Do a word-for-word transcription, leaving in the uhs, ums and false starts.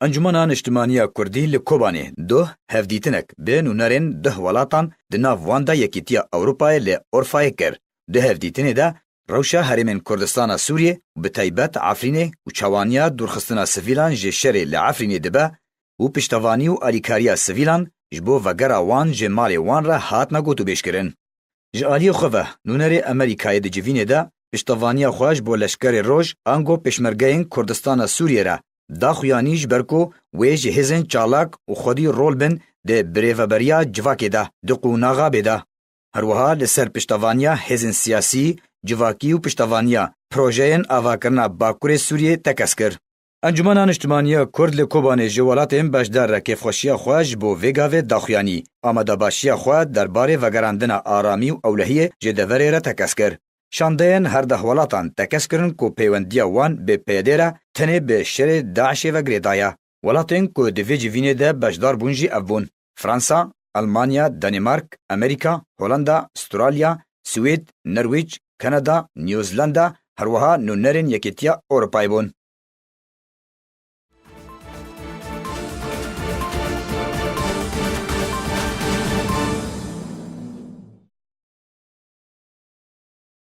Encûmena Niştimaniya Kurdî li Kobanê duh hevdîtinek bi nûnerên duh welatan di nav wan de Yekîtiya Ewropayê li Orfayê kir. Di hevdîtinê de rewşa herêmên Kurdistana Sûriyê û bi taybet Efrînê û çawaniya dûrxistina sivîlan ji şerê li Efrînê dibe û piştevanî û alîkariya sivîlan ji bo vegera wan ji malê wan re hatine gotûbêjkirin. Ji aliyê xwe ve, nûnerê Amerîkayê di civînê de piştevaniya xwe ji bo Leşkerê Roj ango Pêşmergeyên Kurdistana Sûriyê re da xuyanî ji ber ku wê ji hêzên çalak û xwedî rol bin di birêveberiya civakê de di qûnaxa bê de. Her wiha li ser piştevaniya hêzên siyasî, civakî û piştevaniya projeyên avakirina Bakurê Sûriyê tekez kir. Encûmena Niştimaniya Kurd li Kobanê ji welatên beşdar re kêfxweşiya xwe ji bo vê gavê daxuyanî, amadebaşiya xwe derbarê vegerandina aramî û ewlehiyê ji deverê re tekez kir. Şandeyên her deh welatan tekez kirin ku pêwendiya wan bi P Y D'ê re tenê bi şerê DAIŞê ve girêdaye. Welatên ku di vê civînê de beşdar bûn jî ev bûn: Fransa, Elmanya, Danîmark, Amerîka, Holanda, Ustralya, Swêd, Nerwîc, Kanada, New Zealand, her wiha nûnerên Yekîtiya Ewropayê bûn.